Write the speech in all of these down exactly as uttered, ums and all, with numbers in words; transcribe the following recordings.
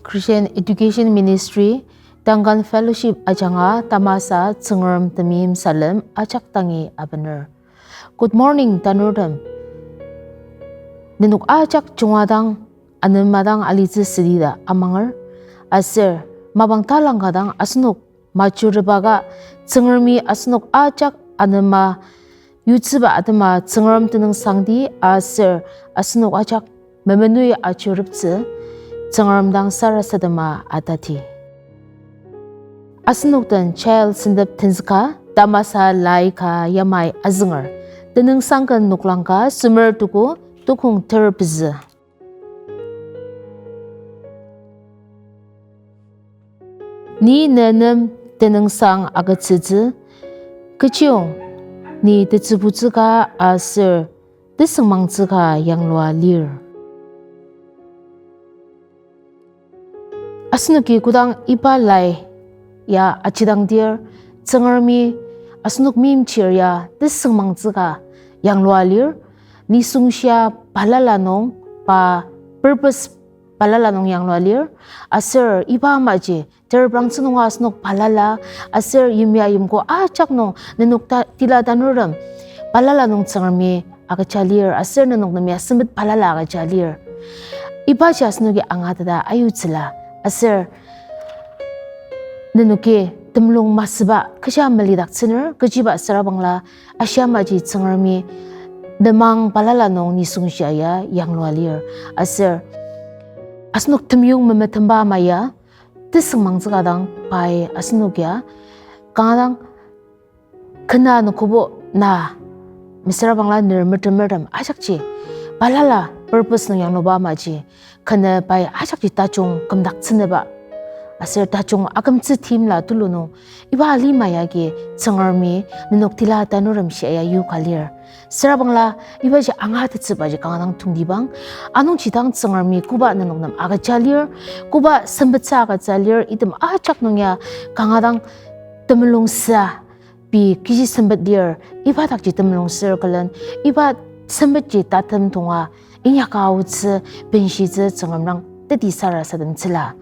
Christian Education Ministry, Duncan Fellowship ajanga tamasa Tsüngrem temeim salem ajak dangi abener. Good morning, tanurtem. Nenok ajak junga dang, anema dang alitsü südi ta amanger. Aser, mapang talangka dang asenok majurtebaka Tsüngremi asenok ajak anema yutsüba atema Tsüngrem tenüngsangdi aser asenok ajak memenui ajurteptsü Tsüngrem dang sarasadema atati. Asenok den Child sentep tenzüka tamasa lai ka yamai azünger. Tenüngsang ken noklang ka semer tuku tukong ter pezü. Ni ne nem tenüngsang agütsütsü, kechiyong ni tetsübutsü ka aser tesüngmangtsü ka yanglua lir. Asenoki kodang iba lai ya ajidangdir, Tsüngremi asenok meimchir ya tesüngmangtsü ka yanglua lir, nisung shia balala nung pa purpose balala nung yanglua lir, aser iba amaji tereprangtsü nunga asenok balala, aser yimya yimko ajak nung nenok ta-, tila tanurtem balala nung Tsüngremi agüja lir, aser nenok nem ya sempet balala agüja lir. Ibaji asenoki angateta ayutsüla, aser nenoki temulung masüba kecha melidaktsüner, kechiba süra bangla ashi amaji Tsüngremi lenmang balala nung nisung shia ya yanglua lir. Aser asenok temeyong memetemba ama ya, tesüngmangtsü ka dang pai asenok ya kanga dang kena nükobo na mesüra bangla ner metemertem ajakji balala purpose nung yangluba amaji kena pai ajakji tajung kümdaktsünüba aser tajung akümtsü timla tulu nung iba alima yagi Tsüngremi nenok tila tanurtem shia ya yoka lir. Süra bangla ibaji angatettsübaji kanga dang tongtibang. Anungji dang Tsüngremi koba nenok nem agüja lir, koba sempetsa agütsü lir, item ajak nung ya kanga dang temulung sa pei kechi sempet lir, iba dakji temulung sür külen, iba sempetji tatem tonga inyaka aotsü, benshitsü Tsüngrem dang teti sarasademtsüla.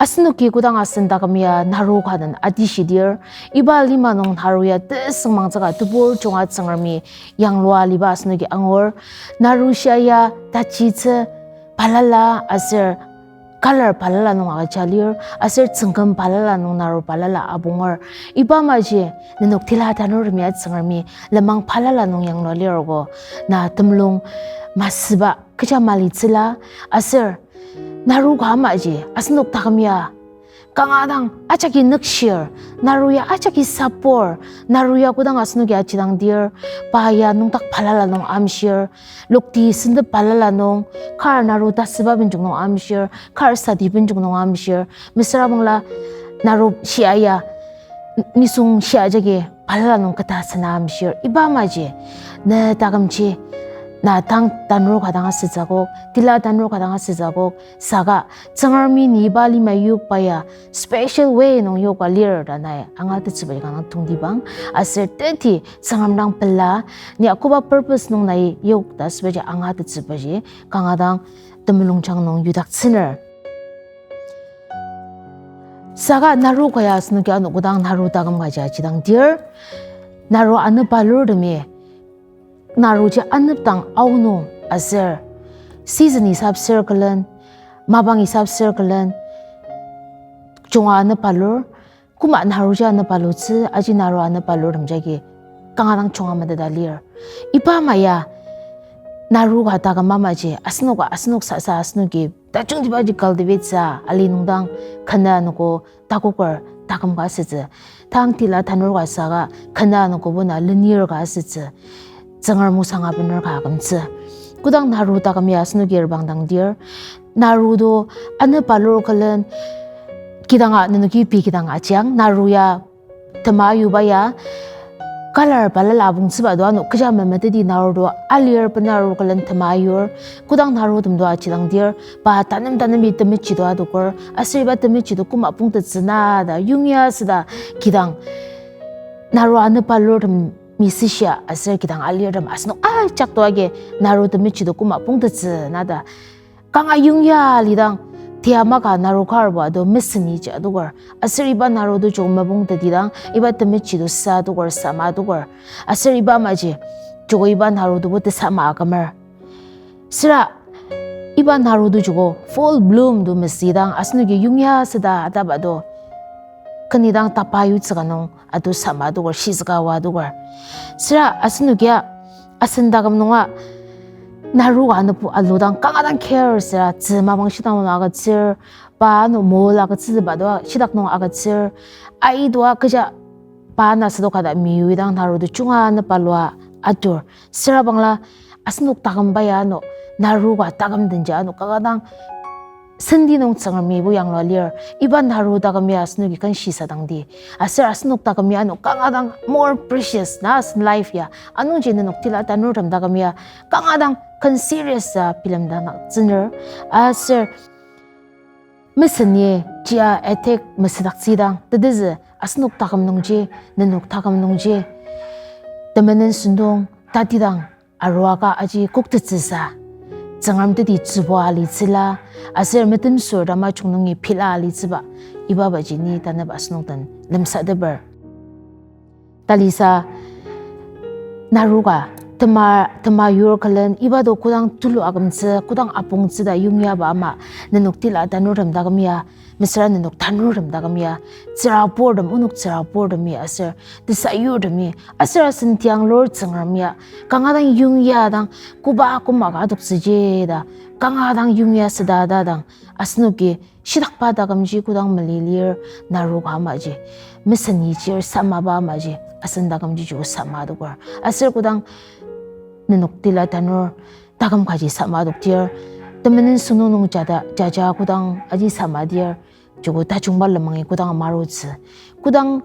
Asenoki kodang asen taküm ya naru ka den atishidir, iba lima nung naru ya tesüngmangtsü ka tebur junga Tsüngremi yanglua liba asenoki angur. Naru shia ya tajitsü balala aser color balala nung agüja lir, aser tsüngküm balala nung naru balala abunger. Iba amaji nenok tila tanurtem ya Tsüngremi lenmang balala nung yanglua lir ko, na temulung masüba kecha malitsüla, aser naru ka amaji asenok taküm ya kanga dang ajaki nükshir, naru ya ajaki sapor, naru ya kodang asenoki ajidangdir, pa ya nüngdak balala nung amshir, lokti sentep balala nung, kar naru tasüba benjong nung amshir, kar sati benjong nung amshir, mesüra bangla naru shia ya nisung shia jagi balala nung keta sena amshir. Iba amaji ne takümji na tang tanur ka dang asütsü akok, tila tanur ka dang asütsü akok, saka Tsüngremi ni iba lima yokba ya special way nung yoka lir ta nai angatettsübaji kanga dang tongtibang. Aser teti Tsüngrem dang pela, ni akoba purpose nung nai yok ta asübaji angatettsübaji kanga dang temulungjang nung yudaktsüner. Saka naru ka ya asenoki ano kodang naru taküm kaji ajidangdir, naru anepalurtemi naruji anepdang aonung aser season isap sür külen, mapang isap sür külen junga anepalur, koma naruji anepalutsü, aji naru anepalurtem jagi kanga dang junga meteta lir. Iba ama ya naru ka taküm amaji asenoka, asenok sasa asenoki tajungtibaji cultivate sa ali nungdang kena anogo takoker taküm ka asütsü. Tang tila tanur ka saka kena anogobo na lenir ka asütsü. Tsüngrem osang abener ka akümtsü. Kodang naru taküm ya asenoki erbang dangdir, naru to anepalur külen, kidanga nenoki pei kidang ajiang, naru ya tema ayuba ya color balala abongtsüba to ano kecha memeteti naru to alir, pa naru külen tema ayur. Kodang narutem to ajidangdir, pa tanem tanembi temechi to adoker, aser iba temechi to koma pongtetsü na ta yongya süda kidang naru anepalurtem misishia aser kidang alirtem asenok ajak to agi naru temechi to koma pongtetsü na ta kanga yongya lidang tia maka naru karbo ado meseni ji adoker. Aser iba naru to joko mapang teti dang, iba temeshi to sa adoker, sama adoker. Aser iba amaji, joko iba naru to bo tesama akümer. Süra iba naru to joko full bloom to mesüdang, asenoki yongya süda ataba to keni dang tapa yutsü ka nung ado sama adoker, shizüka oa adoker. Süra asenokia asen taküm nunga naru ka anepu aludang kanga dang care süra tzü mapang shidang mapang agütsür, pa ano mola agütsüba to shitak nung agütsür, aidua kecha pa ana südoka ta meyuidang naru to chunga anepa lua atur. Süra bangla asenok taküm ba ya ano, naru ka taküm denja ano kanga dang senti nung Tsüngremi bo yanglua lir. Iba naru taküm ya asenoki ken shisadangdi. Aser asenok taküm ya ano kanga dang more precious na asen life ya. Anungji nenok tila tanurtem taküm ya kanga dang ken serious a bilemdang na tsüner. Aser meseni jia attack mesüdaktsüdang, tetezü asenok taküm nungji, nenok taküm nungji, temenen sentong tatidang arua ka aji koktettsüsa, Tsüngrem teti tsübua alitsüla, aser metemsür tamajung nungi pila alitsüba, iba baji ni tanep asenok den lemsateper. Talisa naru ka tema, tema yur külen iba to kodang tulu akümtsü, kodang apongtsü ta yongyaba ama, nenok tila tanurtem taküm ya, mesüra nenok tanurtem taküm ya, tsüraburtem, onok tsüraburtemi aser tesayurtemi aser asen tianglur Tsüngrem ya kanga dang yongya dang, koba koma ka adoktsüji ta kanga dang yongya süda ta dang, asenoki shitakba takümji kodang mali lir, naru ka amaji meseni chir samaba amaji asen takümji joko sama adoker. Aser kodang nenok tila tanur taküm kaji sama adoktir, temenen sentong nung jada, jaja kodang aji sama dir, joko tajungba lemangi kodang amarutsü, kodang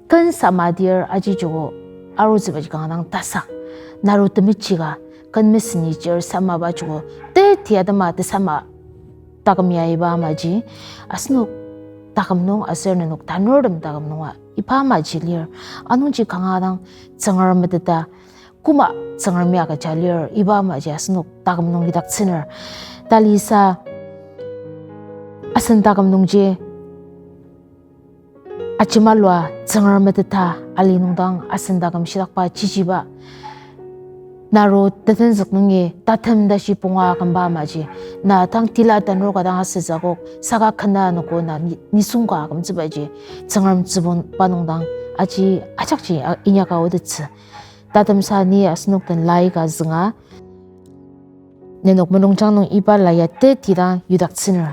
ken sama dir aji joko arutsübaji kanga dang tasak, naru temeshi ka ken meseni chir samaba joko teti atema tesama taküm ya iba amaji asenok taküm nung aser nenok tanurtem taküm nunga iba amaji lir. Anungji kanga dang Tsüngrem meteta koma Tsüngremi agüja lir iba amaji asenok taküm nung idaktsüner. Talisa asen taküm nungji ajemalua Tsüngrem meteta ali nungdang asen taküm shitakba chichiba naru tetenzük nungi tatem tashi punga akümba amaji, na tang tila tanur ka dang asütsü akok saka kena noko na ni-, nisung ka akümtsübaji Tsüngrem tsübongba nungdang aji ajakji a-, inyaka aotettsü. Tatemsa ni asenok den lai ka zünga, nenok mulungjang nung iba lai ya teti dang yudaktsüner.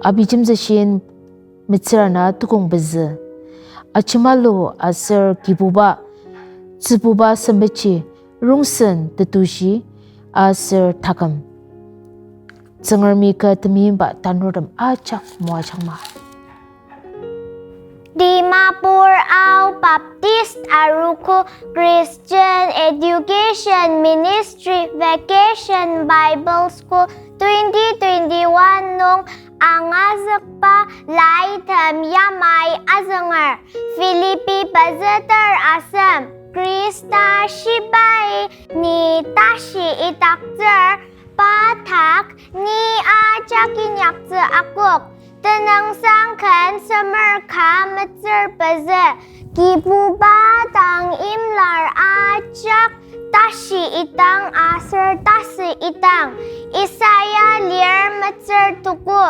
Abijemtsü shin metsür ana tukong pezü. Ajemalu aser Kibuba, Tsübuba Sempetji, rongsen tetushi aser taküm. Tsüngremi kü temeimba tanurtem ajak moajangma. Dimapur Ao Baptist Arogo Christian Education Ministry Vacation Bible School twenty twenty-one nung angazükba laitem yamai azünger. Philippi pezü ter asem, Khrista shibai ni tashi idaktsür, pa dak ni ajak inyaktsü akok. Tenüngsang ken semer ka metsür pezü, Kibuba dang imlar ajak tashi idang aser tasü idang. Isaiah lir metsür tuku,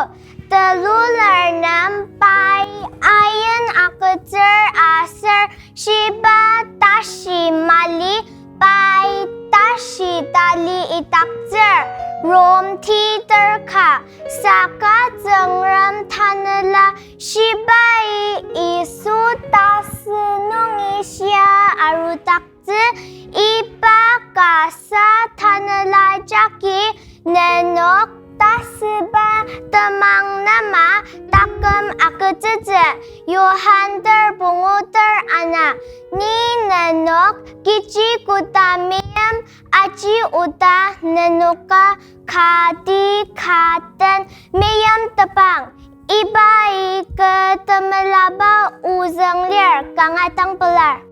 telular nem pai ain agütsür aser shiba tashi mali pai tashi tali idaktsür. Rom ti ter ka, saka Tsüngrem tanela shibai Yisu tasü nungi shia arudaktsü, iba kasa tanela jagi nenok tasüba temang nema taküm agütsütsü. Johan ter pungu ter ana, ni nenok kechi koda meim aji oda nenoka kati katen meimtepang. Ibai kü temelaba ozüng lir kanga dang pelar.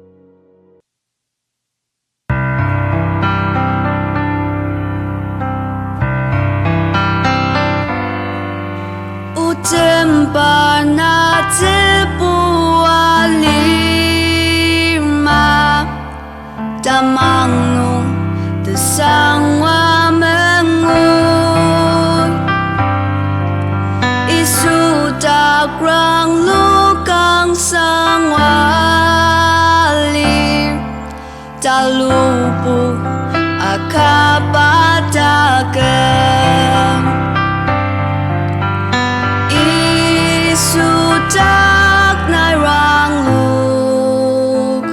Amang nung tesangwa mengui. Yisu dak ranglu kang sangwa lir. Talubu akaba taküm. Yisu dak nai ranglu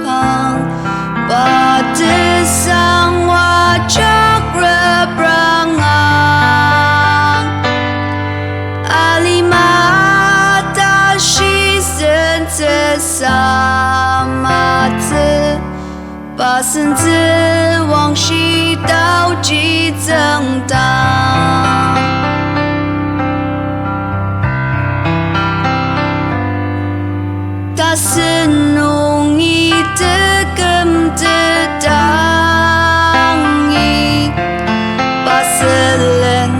kang, pa tesangwa jak repranga. Alima tashi sentsü samatsü, pa sentsü wangshi taoji tsüngdang. Tasen nungi teküm tetangi, pa sülen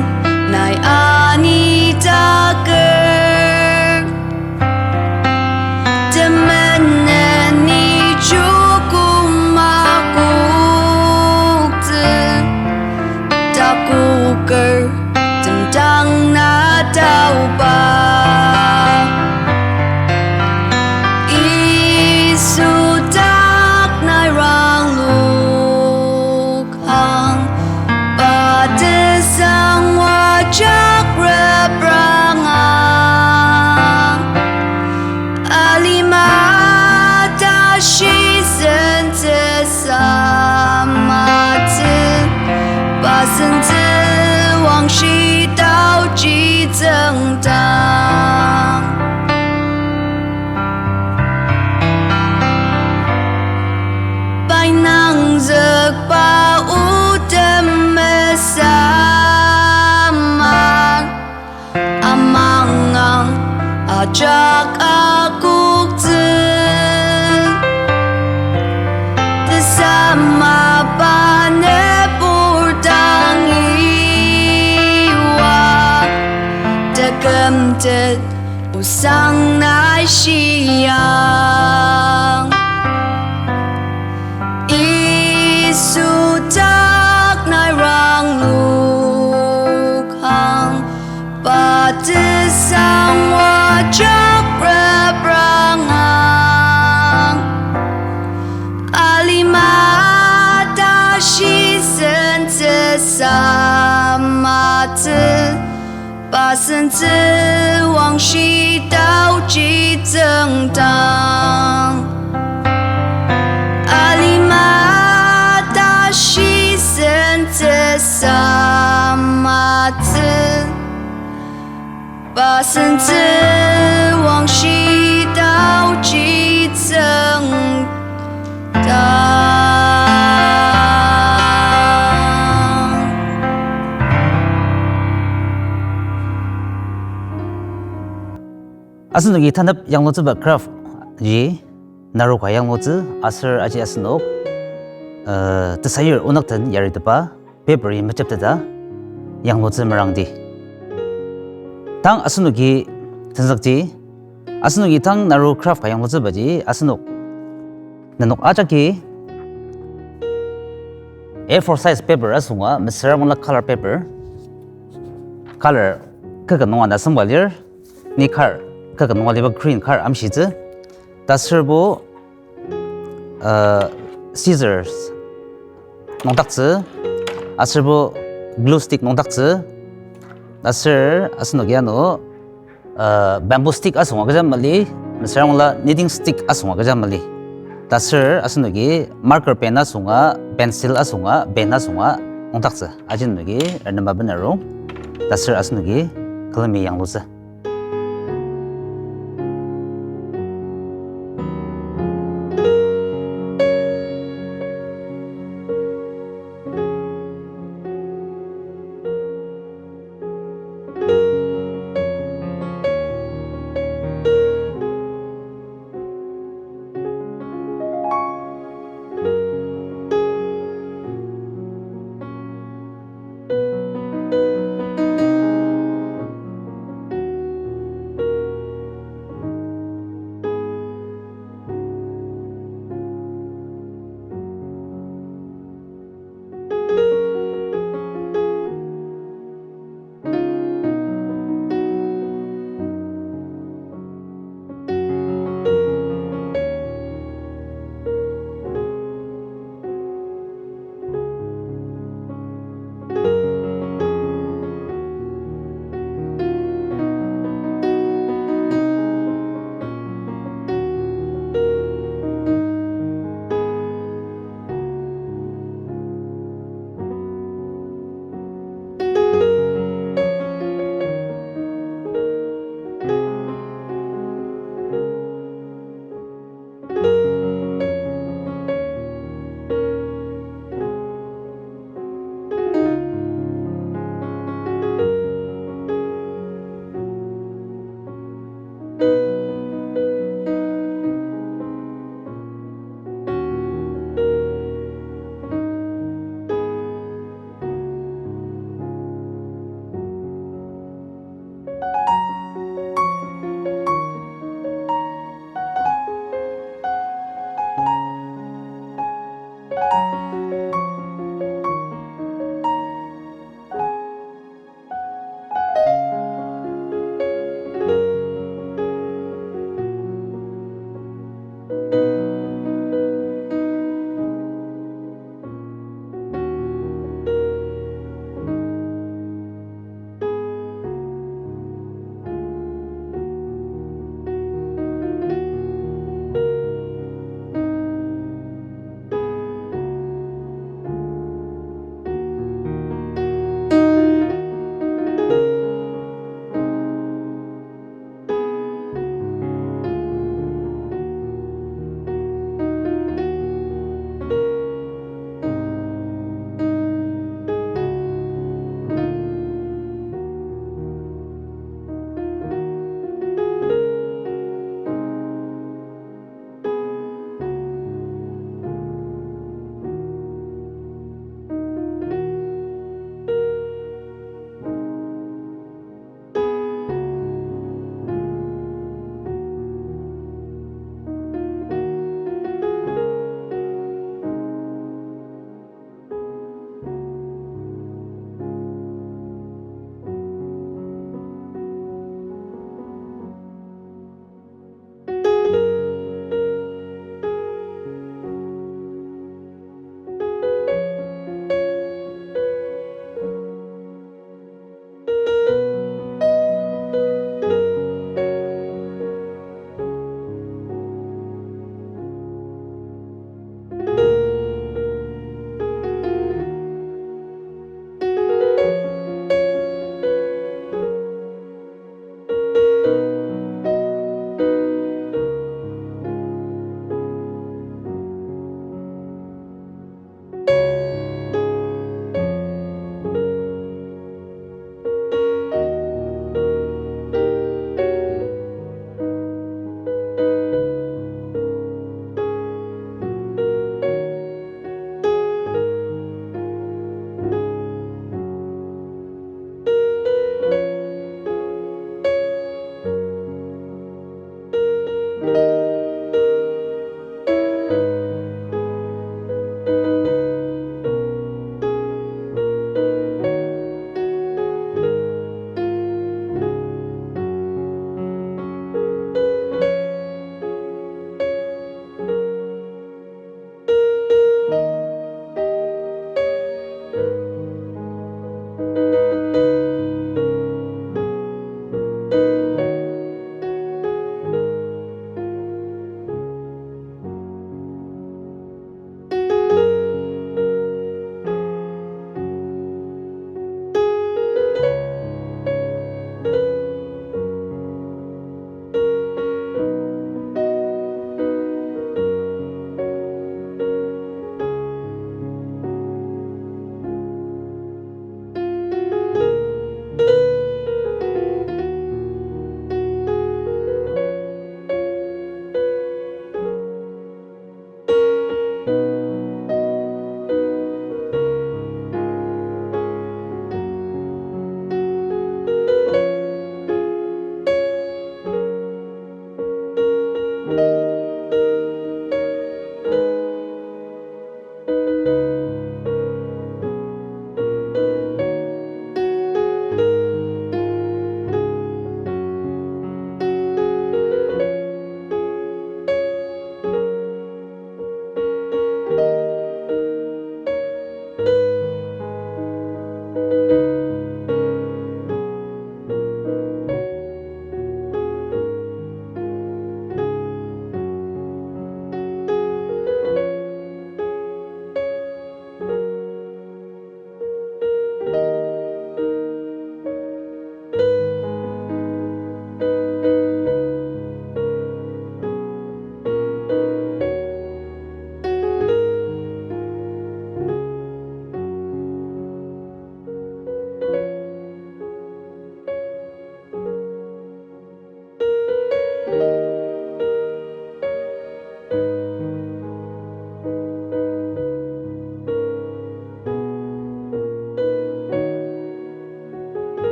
nai ani taker. Temenen ni chukum akoktsü, takoker temdang na taoba. Yisu dak nai ranglu kang, pa tesangwa jak repranga. Alima tashi sentsü samatsü, pa sentsü wangshi taoji tsüngdang. Pai nangzükba o temesama, amangang ajak akoktsü. Tesama pa nübur dangi wa, tekümtet osang nai shiang. Yisu dak nai ranglu kang, pa tesangwa jak repranga. Alima tashi sentsü samatsü, pa sentsü wangshi taoji tsüngdang. Alima tashi sentsü samatsü, pa sentsü wangshi taoji tsüngdang. Asenoki tanep yanglutsüba craft ji, naruka yanglutsü, aser aji asenok, uh, tesayur onükten yaritepa, paper-i mejepteta yanglutsü merangdi. Tang asenoki tenzükji, asenoki tang naru craft ka yanglutsübaji asenok, nenok ajaki A four size paper asunga, mesüra mangla color paper, color kaka nunga asüngba lir, ni kar kaka nunga liba green kar amshitsü, ta aserbo uh, scissors nüngdaktsü, aserbo glue stick nüngdaktsü, aser asenoki ano, uh, bamboo stick asunga kecha mali, mesüra mangla knitting stick asunga kecha mali. Ta aser asenoki marker pen asunga, pencil asunga, pen asunga nüngdaktsü. Aji nenoki renema benaru. Ta aser asenoki külemi yanglutsü.